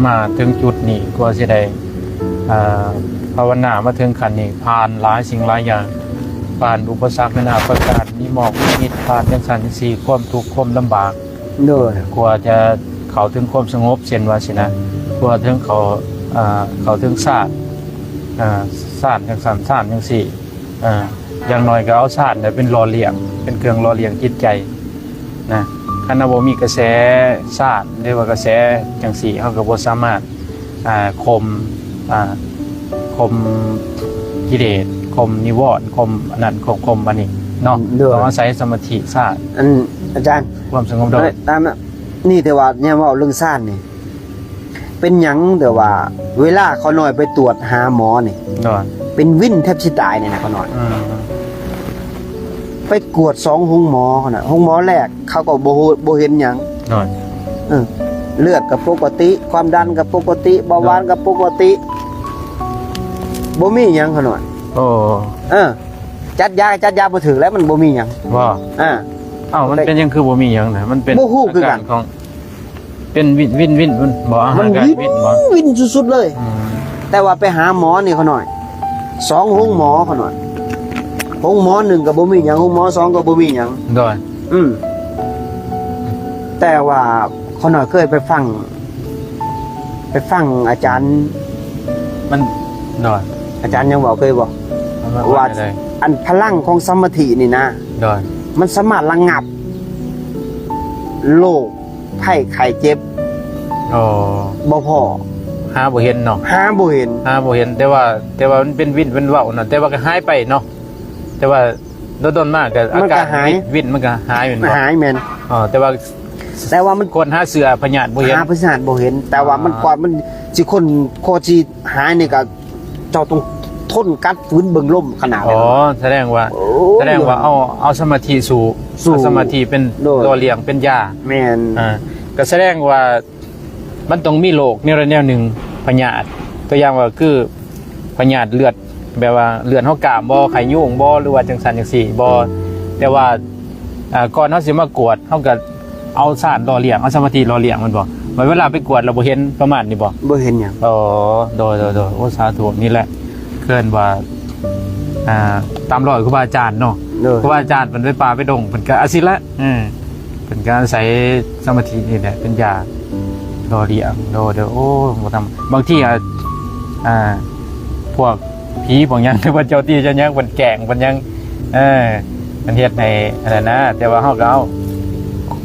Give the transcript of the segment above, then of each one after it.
ມາເຖິງຈຸດນີ້ ກວ່າຊິໄດ້ ເອີ ພາວະນາມາເຖິງຂັ້ນນີ້ ຜ່ານຫຼາຍສິ່ງຫຼາຍຢ່າງ ຜ່ານອຸປະສັກນານາປະການ ມີໝອກມີມິດ ຜ່ານຈັ່ງຊັ້ນຈັ່ງຊີ້ ຄວາມທຸກຄວາມລຳບາກ ໂດຍ ກວ່າຈະເຂົ້າເຖິງຄວາມສະຫງົບ ເຊັ່ນວ່າຊີ້ນະ ກວ່າເຖິງເຂົ້າ ເອີ ເຂົ້າເຖິງຊາດ ເອີ ຊາດຈັ່ງຊັ້ນ ຊາດຈັ່ງຊີ້ ເອີ ຢ່າງໜ້ອຍກໍເອົາຊາດເປັນຫຼໍ່ລ້ຽງ ເປັນເຄື່ອງຫຼໍ່ລ້ຽງຈິດໃຈນະ. ຄັນເຮົາບໍ່ມີກະແສຊາດ ຫຼືວ່າກະແສຈັ່ງຊີ້ ເຮົາກໍບໍ່ສາມາດ ອ່າ ຂົ່ມ ອ່າ ຂົ່ມກິເລດ ຂົ່ມນິວອນ ຂົ່ມອັນນັ້ນ ຂົ່ມ ຂົ່ມອັນນີ້ເນາະ ໂດຍ ຕ້ອງອາໄສສະມາທິຊາດ. ອັນ ອາຈານ ຄວາມສະຫງົບ ໂດຍ ເອີຍ ຕາມນະ ນີ້ ແຕ່ວ່າຍາມເວົ້າເລື່ອງຊາດນີ້ ເປັນຫຍັງ ແຕ່ວ່າເວລາຂ້ານ້ອຍໄປຕວດຫາໝໍນີ້ ໂດຍ ເປັນວິນແທບຊິຕາຍນີ້ນະ ຂ້ານ້ອຍ ອືມ ໄປກວດສອງໂຮງໝໍ ຂ້ານ້ອຍ ໂຮງໝໍແລກ ເຂົາກໍບໍ່ຮູ້ ບໍ່ເຫັນຫຍັງ ໂດຍ ເອີ ເລືອດກໍປົກກະຕິ ຄວາມດັນກໍປົກກະຕິ ເບົາຫວານກໍປົກກະຕິ ບໍ່ມີຫຍັງ ຂ້ານ້ອຍ ໂອ້ ເອີ ຈັດຢາ ຈັດຢາບໍ່ຖືກແລ້ວ ມັນບໍ່ມີຫຍັງ ບໍ່ ອ່າ ເອົ້າ ມັນເປັນຫຍັງຄືບໍ່ມີຫຍັງນະ? ມັນເປັນ ບໍ່ຮູ້ຄືກັນ ອາການຂອງ ເປັນວິນ ວິນ ວິນ ວິນບໍ່? ອາ ມັນວິນ ການວິນບໍ່? ວິນສຸດໆເລີຍ ອືມ ແຕ່ວ່າໄປຫາໝໍນີ້ ຂ້ານ້ອຍ ສອງໂຮງໝໍ ຂ້ານ້ອຍ ໂຮງໝໍໜຶ່ງກໍບໍ່ມີຫຍັງ ໂຮງໝໍສອງກໍບໍ່ມີຫຍັງ ໂດຍ ອືມ ແຕ່ວ່າຂ້ານ້ອຍເຄີຍໄປຟັງ ໄປຟັງອາຈານ ມັນ ໂດຍ ອາຈານຍັງເວົ້າ ເຄີຍບໍ່ ວ່າ ອັນພະລັງຂອງສະມາທິນີ້ນະ ໂດຍ ມັນສາມາດລະງັບໂລກ ໄຂ້ໄຂ້ເຈັບ ອໍ ບໍ່ພໍ້ ຫາບໍ່ເຫັນເນາະ ຫາບໍ່ເຫັນ ຫາບໍ່ເຫັນ ແຕ່ວ່າ ແຕ່ວ່າມັນເປັນວິນ ເປັນເວົ້ານະ ແຕ່ວ່າກໍຫາຍໄປເນາະ ແຕ່ວ່າດົນໆມາກໍອາການ ມັນກໍຫາຍ ວິນ ມັນກໍຫາຍແມ່ນບໍ່? ຫາຍ ແມ່ນ ອໍ ແຕ່ວ່າ ແຕ່ວ່າມັນ ກວດຫາເຊື້ອພະຍາດບໍ່ເຫັນ ຫາພະຍາດບໍ່ເຫັນ ແຕ່ວ່າມັນ ອ່າ ກວ່າມັນຊິຄົນ ກວ່າຊິຫາຍນີ້ກໍ ເຈົ້າຕ້ອງທົນກັດຝືນເບິ່ງລົມຂະໜາດ ອໍ ນັ້ນ ສະແດງວ່າ ໂອ້ ສະແດງວ່າເອົາ ເອົາສະມາທິສູ້ ສູ້ ເອົາສະມາທິເປັນ ໂດຍ ຫຼໍ່ລ້ຽງເປັນຢາ ແມ່ນ ອ່າ ກໍສະແດງວ່າມັນຕ້ອງມີໂລກແນວໃດແນວໜຶ່ງ ພະຍາດ ຕົວຢ່າງວ່າຄືພະຍາດເລືອດ ແບບວ່າເລືອດເຮົາກ້າມບໍ່ ໄຂ້ຍຸງບໍ່ ຫຼືວ່າຈັ່ງຊັ້ນຈັ່ງຊີ້ບໍ່ ແຕ່ວ່າ ອ່າ ກ່ອນເຮົາຊິມາກວດ ເຮົາກໍ ເອົາຊາດຫຼໍ່ລ້ຽງ ເອົາສະມາທິຫຼໍ່ລ້ຽງແມ່ນບໍ່? ບັດເວລາໄປກວດແລ້ວບໍ່ເຫັນ ປະມານນີ້ບໍ່? ບໍ່ເຫັນຫຍັງ ອໍ ໂດຍໆໆ ໂອ້ ສາທຸ ນີ້ແຫຼະ ເອີ້ນວ່າ ອ່າ ຕາມລອຍຄູບາອາຈານເນາະ ໂດຍ ຄູບາອາຈານເພິ່ນໄປປ່າໄປດົງ ເພິ່ນກໍອາຊິລະ ເອີ ເພິ່ນກໍອາໄສສະມາທິນີ້ແຫຼະເປັນຢາຫຼໍ່ລ້ຽງ ໂດຍໆ ໂອ້ ບໍ່ທຳ ບາງທີ ອ່າ ອ່າ ພວກ ຜີພວກຫຍັງ ຫຼືວ່າເຈົ້າທີ່ເຈົ້າຫຍັງ ເພິ່ນແກ້ງ ເພິ່ນຫຍັງ ເອີ ມັນເຮັດໃຫ້ອັນນັ້ນນະ ແຕ່ວ່າເຮົາກໍເອົາ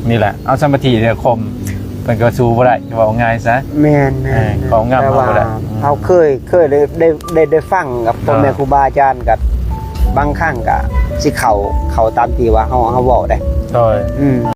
ນີ້ແຫຼະ ເອົາສະມາທິນີ້ຂົ່ມ ເພິ່ນກໍສູ້ບໍ່ໄດ້ ເວົ້າງ່າຍຊະ ແມ່ນໆ ເອີ ຄວາມງາມ ແຕ່ວ່າເຮົາບໍ່ໄດ້ ອືມ ເຮົາເຄີຍ ເຄີຍໄດ້ ໄດ້ ໄດ້ ໄດ້ຟັງກັບພໍ່ແມ່ ອ່າ ຄູບາອາຈານ ກໍບາງຄັ້ງກໍຊິເຂົ້າ ເຂົ້າຕາມທີ່ວ່າເຮົາ ເຮົາເວົ້າໄດ໋ ໂດຍ ອືມ.